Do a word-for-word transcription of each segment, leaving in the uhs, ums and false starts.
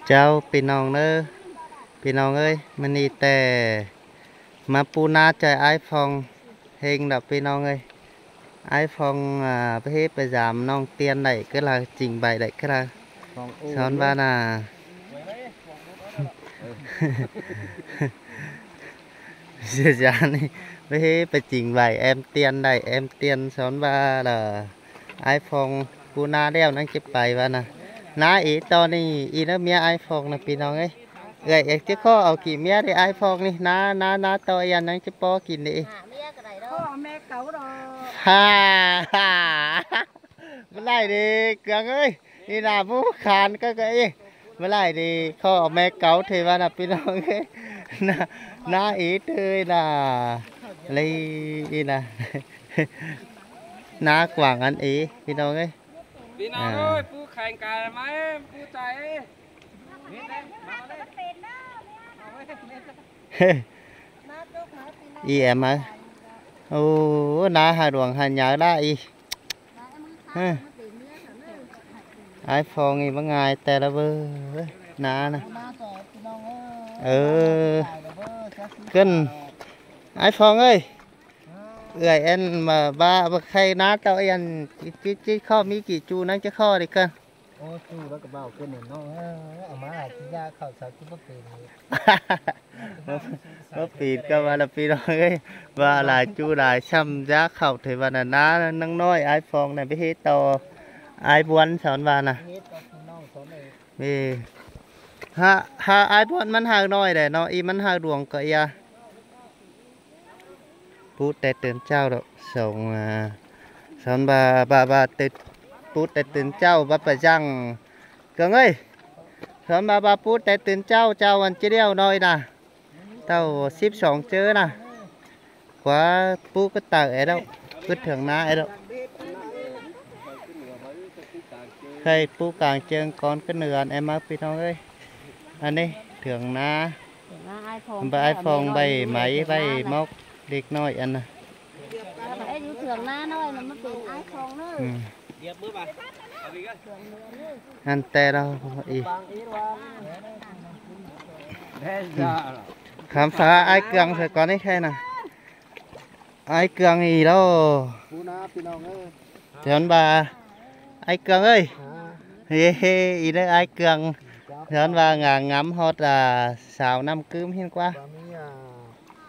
Chao ꞌpi ꞌnọng ꞌnớ, ꞌpi ꞌnọng ơi, ꞌmự ꞌnị ꞌtẹ ꞌmá pú ná ꞌchoi ải Phong ꞌhêng đa ꞌpi ꞌnọng ơi. Ải Phong à, báu ꞌhế pay dam ꞌnọng tiên đảy cá đaư, trình bày đảy cá đaư. Son ꞌva ꞌna. Dễ dàng ꞌnị, báu ꞌhế pay trình bày em tiên đảy, em tiên son ꞌva đa ải Phong pú ná ꞌlẹo ꞌnăng ꞌchí pay ꞌva ꞌna. Ná ꞌí ꞌto ꞌnị, ꞌí ꞌnớ ꞌmía ải Phong ꞌna ꞌpi ꞌnọng ơi. Ơi, ê, ꞌchí ꞌkhọ au kỉ ꞌmía đi ải Phong ꞌnị, ná, ná, ná ꞌto ꞌnăng ꞌchí ꞌpó kin đi. Hả, hả. Báu đảy đi, Cương ơi. ꞌNị ꞌna báu khan cá ꞌcọ ꞌí. Báu đảy đi, ꞌkhọ au ꞌme cáu thế ꞌva ꞌna ꞌpi ꞌnọng ơi. ꞌNa, ꞌna ꞌí ꞌtứ ꞌna. Lai ꞌí ꞌna. ꞌNa quảng ăn ꞌí, ꞌpi ꞌnọng ơi. ꞌPi ꞌnọng ơi, pú khen cai ꞌmá, pú cai. ꞌI em ơi. Ô, ꞌna hảư đuông hảư nháư đa ꞌí. Hơ. Ải Phong ꞌí báu ngại ꞌtẹ ꞌla bơ. ꞌNa ꞌna. Ơ. Cơn. Ải Phong ơi. Ơi, ăn ꞌmá ꞌva, ꞌva khay ꞌna ꞌtọ ăn ꞌchí, ꞌchí, ꞌchí ꞌkhọ ꞌmí kỉ ꞌchu ꞌnăng ꞌchí ꞌkhọ đi cơn. Ô, ꞌchu ꞌlẹo cá báu cơn ꞌnị ꞌnọng. Ơ, au ꞌmá ꞌchí dá khảu sáo ꞌchí báu pên. Báu pên cá ꞌva ꞌla ꞌpi ꞌnọng ơi. ꞌVa lai ꞌchu lai ꞌchăm dá khảu thế ꞌva ꞌna ꞌna ꞌnăng ꞌnọi ải Phong ꞌnị báu ꞌhế ꞌto ải Buôn son ꞌva ꞌna. Ê. Hả, hả ải Buôn ꞌmắn hảư ꞌnọi đảy ꞌnọ, ꞌí ꞌmắn hảư đuông ꞌcọ ꞌya. Pú té tứn ꞌchạu đảy, son, à, son ꞌva, ꞌva, ꞌva, té, pú té tứn ꞌchạu, ꞌva pay dăng. Cương ơi, son ꞌva, ꞌva pú té tứn ꞌchạu, ꞌchạu ăn ꞌchí ꞌlẹo ꞌnọi ꞌna. ꞌTạu síp song ꞌchớ ꞌna. Khua pú cá tảu é đaư, pú thưởng ná é đaư. Khay pú cang ꞌchương cón cá nưa ăn em ꞌmá ꞌpi ꞌnọng ơi. Ăn ꞌnị, thưởng ná. Thưởng ná ải Phong, ꞌva ải Phong ꞌvạy máy, ꞌvạy mốc đếc ꞌnọi ăn ꞌna. Ê, dú thưởng ná ꞌnọi ꞌna ꞌmá pên ải Phong ꞌnớ. Ừ. Ăn ꞌtẹ ꞌlẹo ꞌí. Khám phá ải Cương thôi cón ꞌnị khay ꞌna. Ải Cương ꞌí ꞌlẹo. Pú ná ꞌpi ꞌnọng ơi. Son ꞌva ải Cương ơi. Hả? Hê hê, ꞌí ꞌnớ ải Cương. Son ꞌva ngả ngắm ꞌhọt, à, sáo ꞌnặm ꞌcứm hiến ꞌquá. ꞌVa ꞌmí, à,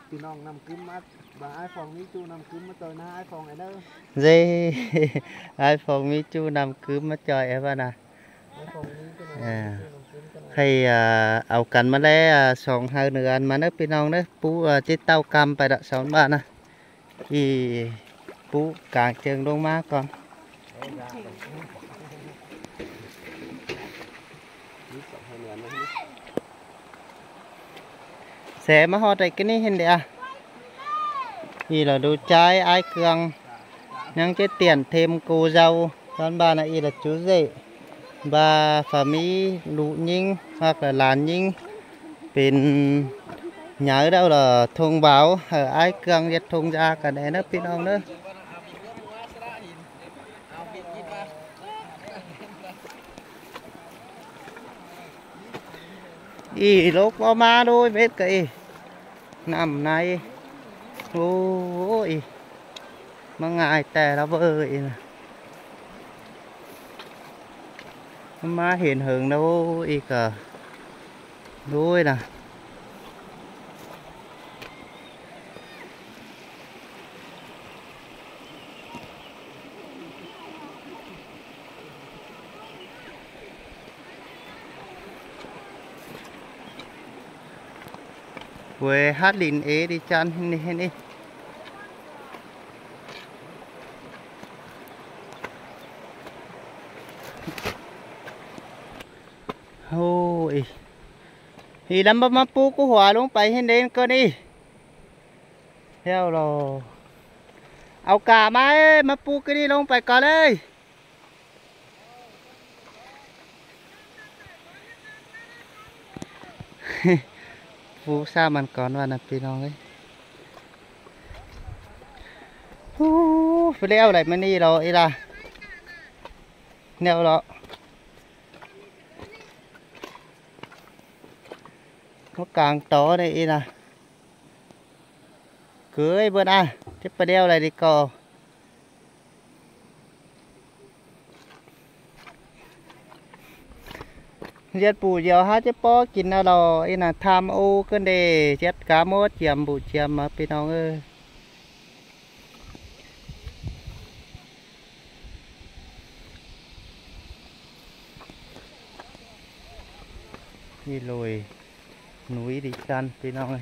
ꞌpi ꞌnọng ꞌnặm ꞌcứm ꞌmá, ꞌva ải Phong ꞌmí ꞌchu ꞌnặm ꞌcứm ꞌmá ꞌchoi ná ải Phong ꞌnị ꞌnớ. Dê, ải Phong ꞌmí ꞌchu ꞌnặm ꞌcứm ꞌmá ꞌchoi é ꞌva ꞌna. À. Khay, à, au căn ꞌmá ꞌlé, à, song hảư nưa ăn ꞌmá ꞌnớ ꞌpi ꞌnọng ꞌnớ, pú, à, ꞌchí ꞌtạu căm pay đảy son ꞌva ꞌna. ꞌI pú cang ꞌchương ꞌlống ꞌmá cón. Sẽ ꞌmá ꞌhọt đảy ꞌcọ ꞌnị hên đảy à. ꞌI ꞌlẹo đu ꞌchái ải Cương. ꞌNăng ꞌchí tiện thêm cô dâu. Son ꞌva ꞌna ꞌí ꞌlẹo chú rể. ꞌVa phải ꞌmí ꞌlụk ꞌnhính hoặc là lan ꞌnhính pên nháư đaư ꞌlẹo thông báo hảư ải Cương ꞌdệt thông da căn é ꞌnớ ꞌpi ꞌnọng ꞌnớ. ꞌI lốc báu ꞌmá ꞌlới mết ꞌcọ ꞌi. ꞌNặm ꞌnị. Ô, ꞌi. ꞌMá ngại ꞌtẹ ꞌlẹo bơ ꞌi ꞌna. ꞌMá hên hơng ꞌna, ô, ꞌi ꞌcọ. Đuối ꞌna. Quê hát lìn ế đi chăn hên đi, hên đi. Ôi. Thì lắm bác má pú cú hỏa lúng pay hên đến cơn đi. Theo rồi. Au cả má ê, má pú cái đi lúng pay cơn đi. Pú sa măn cón ꞌva ꞌna ꞌpi ꞌnọng ơi. Hú, phải leo lại mà đi rồi, ý là. Neo rồi. Mú cang tó ꞌnị ꞌnị nả. Cưới bươn a, chết pa đeo đảy đi co. Giết pú dẻo hák chết pó kin nả lo, ꞌnị nả tham ô ꞌcứn đê, chết cá mốt chiêm pú chiêm ꞌmá ꞌpi ꞌnọng ơi. ꞌNị ꞌlới núi đi chăn ꞌpi ꞌnọng ơi.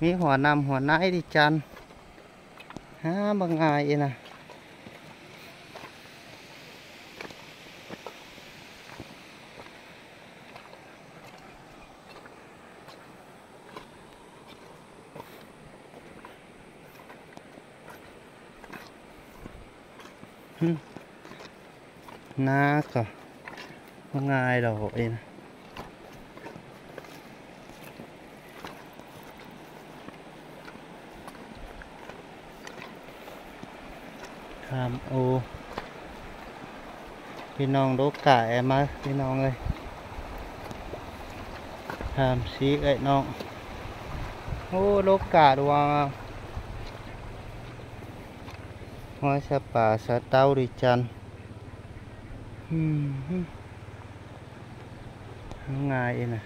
ꞌMí hua ꞌnặm hua ꞌnái đi chăn. Há báu ꞌngai ꞌnị nả. Nả ꞌcọ báu ꞌngai lo ꞌnị nả. Tham ô. ꞌPi ꞌnọng đố cả em ơi, ꞌpi ꞌnọng ơi. Tham sí ơi ꞌnọng. Ô, đố cả đuang. Ngói sa pả sa táo đi chăn. Báu ꞌngai ꞌnị nả.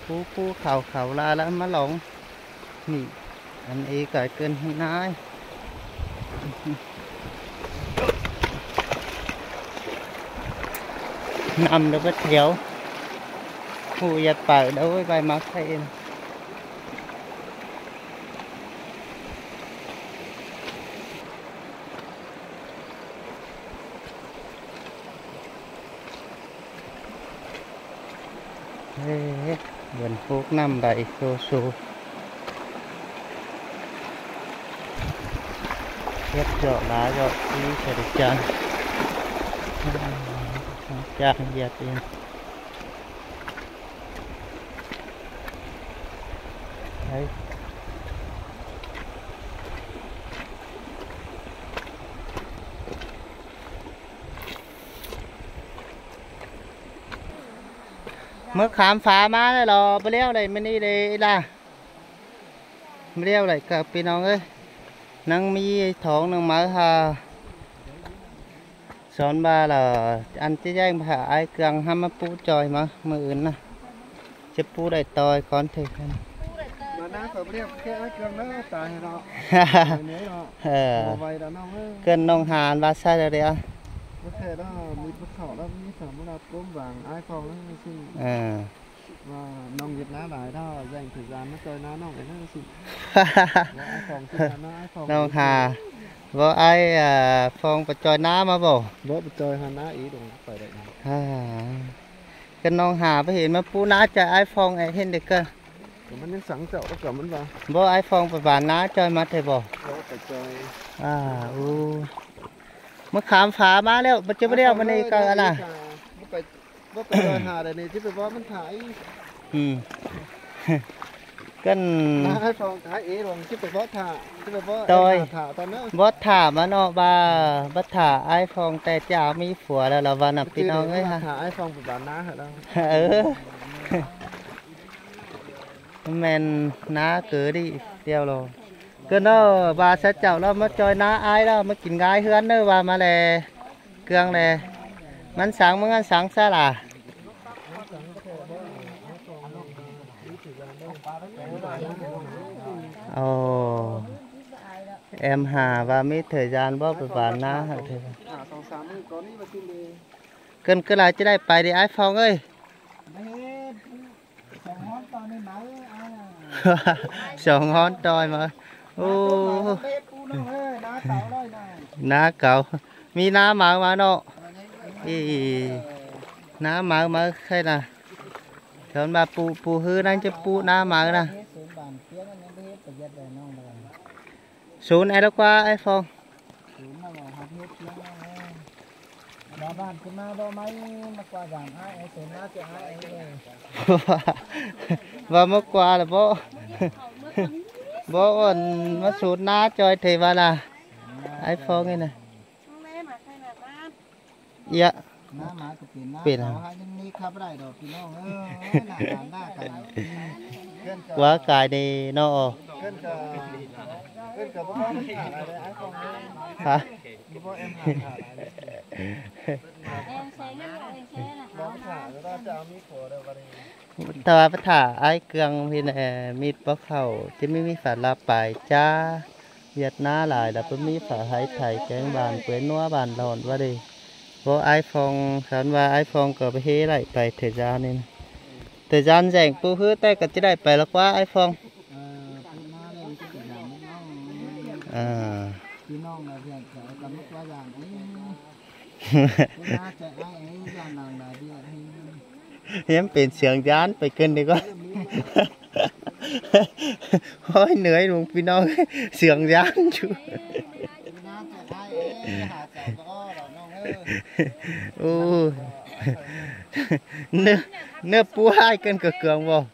Pú pú khảu khảu la ꞌlạ ꞌmá lông. ꞌNị, ăn ê cai cơn ꞌnị nả. ꞌNặm đa bớt thiêu. Hú dắt páo đa ꞌvạy ꞌmá khay. Ê, bươn phúc ꞌnặm đảy sô sô. Chết dọ lá dọ tí sa đi chăn. Chăn dắt ꞌnị. Đấy. Mớ khám phá ꞌmá ꞌnị lo, báu ꞌlẹo đảy ꞌmá ꞌnị đảy ꞌlạ. Báu ꞌlẹo đảy ꞌcọ ꞌpi ꞌnọng ơi. ꞌNăng ꞌmí thong ꞌnăng máư ha. Son ꞌva là ăn ꞌchí ꞌdẹng hả ải Cương ꞌhăm ꞌmá pú ꞌchoi ꞌmá, ꞌmự ứn nả. ꞌChớ pú đảy ꞌtoi cón thể. Mà ná khỏi blia cái ải Cương nó tài rồi. Rồi nếu đó. Ờ. Mà vậy là nó mới Cơn ꞌnọng Hà ꞌva sai rồi đấy à. Có thể đó, mình bất khẩu đó, mình phải muốn là cốm vàng ải Phong đó, xin. Ờ. Và nông nghiệp ná đài đó, dành thời gian nó ꞌchoi ná nông ấy nó xin. Và ải Phong xin là nó ải Phong ꞌNọng Hà. Báu ải, à, Phong pá ꞌchoi ná ꞌmá báu. Báu pá ꞌchoi hả ná ý đồng phải đấy. À. Cơn ꞌnọng Hà báu hên ꞌmá pú ná ꞌchoi ải Phong ải hên đảy ꞌcọ. Cọ ꞌmắn ꞌnhắng sắng chảu ꞌcọ ꞌmắn ꞌva. Báu ải Phong pá bản ná ꞌchoi ꞌmá thế báu. Báu pá ꞌchoi. À, u. Mớ khám phá ꞌmá ꞌlẹo, báu ꞌchớ báu ꞌlẹo ꞌmá ꞌnị ꞌcọ ăn nả. Báu pá Báu pá ꞌchoi hả đảy ꞌnị, ꞌchí pá bók ꞌmắn thả ꞌí. Ừ. Cơn ải Phong thả ꞌí đồng, ꞌchí pá bók thả, ꞌchí pá bók ải hả thả ta ꞌnớ. Bók thả ꞌmá ꞌnọ ꞌva, bók thả ải Phong ꞌtẹ chả ꞌmí phua ꞌlẹo ꞌva nả ꞌpi ꞌnọng ơi hả. Thả ải Phong pá bản ná hả đâu. Ừ. ꞌMen ná cứ đi ꞌlẹo lo. Cơn ꞌnọ ꞌva sa chảu ꞌlẹo ꞌmá ꞌchoi ná ải ꞌlẹo ꞌmá kin ꞌngai ꞌhướn ꞌnớ ꞌva ꞌmá ꞌlẹ. Cương ꞌlẹ. ꞌMắn sắng, ꞌmắn sắng sa lả. Ồ. Em Hà ꞌva ꞌmí thời gian báu pá bản ná hả thế. Cơn ꞌcứ lai ꞌchí đảy pay đi ải Phong ơi. Song ꞌhón ꞌtoi ꞌmá. Ô. Ná cáu. ꞌMí ná máư ꞌmá ꞌnọ. Ê, ná máư ꞌmá khay nả. Son ꞌva pú, pú ꞌhứ ꞌnăng ꞌchí pú ná máư nả. Sún ải ꞌlẹo ꞌquá ải Phong. Sún ải ꞌlẹo ꞌquá. Ba bản cứ ma bó máy, ma qua dam ai, ai sớm na chứ ai, ai ơi. Ba ma qua là bó. Bó ôn ma sút na choi thế ba là. Ai Phong này nè. Iya. Nó mà cứ pin nó, pin hả? Có hai nhân ni khắp đại đó, pin nó, ơ, ơ, nà, nà, nà, cái. Quá cái này nó. Hả? Em sẽ, em sẽ là Tha bát thả ai cương phi nè, mít bó khẩu, chứ mít mít phả la pài chá. Việt Nam lại là bố mít phả hai thầy kén bàn quế nua bàn lòn qua đi. Bố ai Phong, khán và ai Phong có bê hế lại bài thời gian nên. Thời gian rảnh bố hứa tay cả chứ đại bài là quá ai Phong. Ờ, bố má lên cái tình cảm nó. À. Chứ nó là rảnh cả cả mức quá dài đấy. Hiếm pên siêng dán pay kưn đi con. Ôi, nưới luôn phi ꞌnọng. Siêng dán chứ. Ôi. ꞌNớ, ꞌnớ pú hai kưn cà cương bô.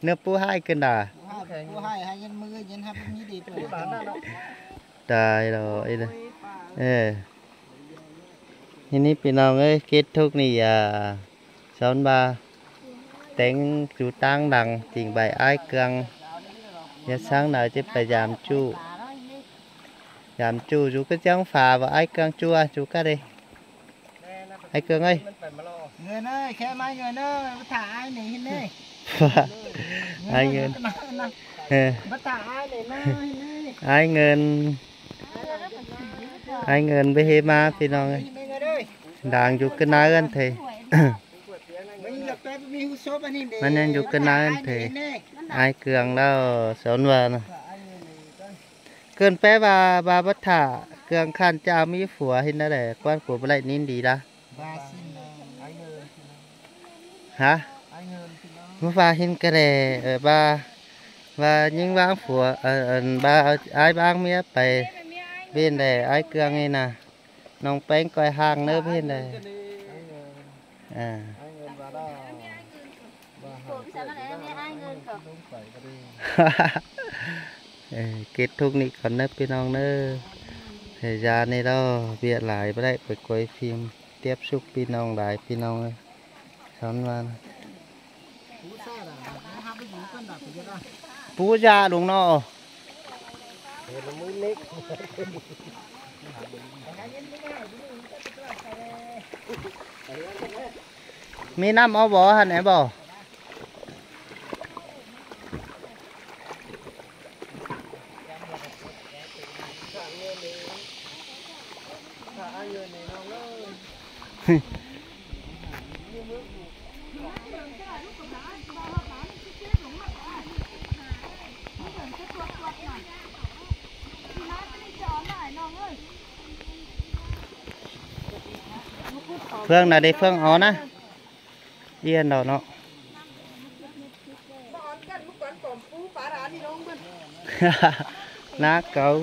ꞌNớ pú hai kưn đà. Pú hai, hai nhân mưa, nhân hai mươi đi tuổi. Tài rồi, ê, ê. Hên ꞌnị ꞌpi ꞌnọng ơi, kết thúc ꞌnị, à, son ba. Téng chú tang lăng, trình bày ai cương. Nhớ sáng nào chứ phải dám chú. Dám chú, chú cứ chăng phá vào ai cương chua, chú cắt đi. Ai cương ơi. Người ơi, khe mai người ơi, bắt thả ai này hên này. Ai Ngươn. Ơ. Bắt thả ai này nó hên này. Ai Ngươn. Ai Ngươn bê hê ma phi ꞌnọng ơi. Đang dú cư ná ơn thế. Mắn nên dú cư ná ơn thế. Ai cương đáo son ba nà. Cơn pé ba, ba bắt thả cương khăn chao mí phua hên đó để quan phủ bá lại nín đi đó. Hả? Mưa pha hên cái để, ờ, ba, ba nhính báng phua, ờ, ờ, ba, ai báng mía pay bên để ai cương đi nà. Nông péng coi hàng nữa bên để. À. Ê, kết thúc ꞌnị con ꞌnớ ꞌpi ꞌnọng ꞌnớ. Thời gian này đó, việc lại bá lại phải quay phim tiếp xúc ꞌpi ꞌnọng lại ꞌpi ꞌnọng ơi. Son ba. Pú da đúng nó. Mí ꞌnặm ók bó hẳn é bó. Phương nà đi Phương ó nà. Yên đó nó. Ná cáu.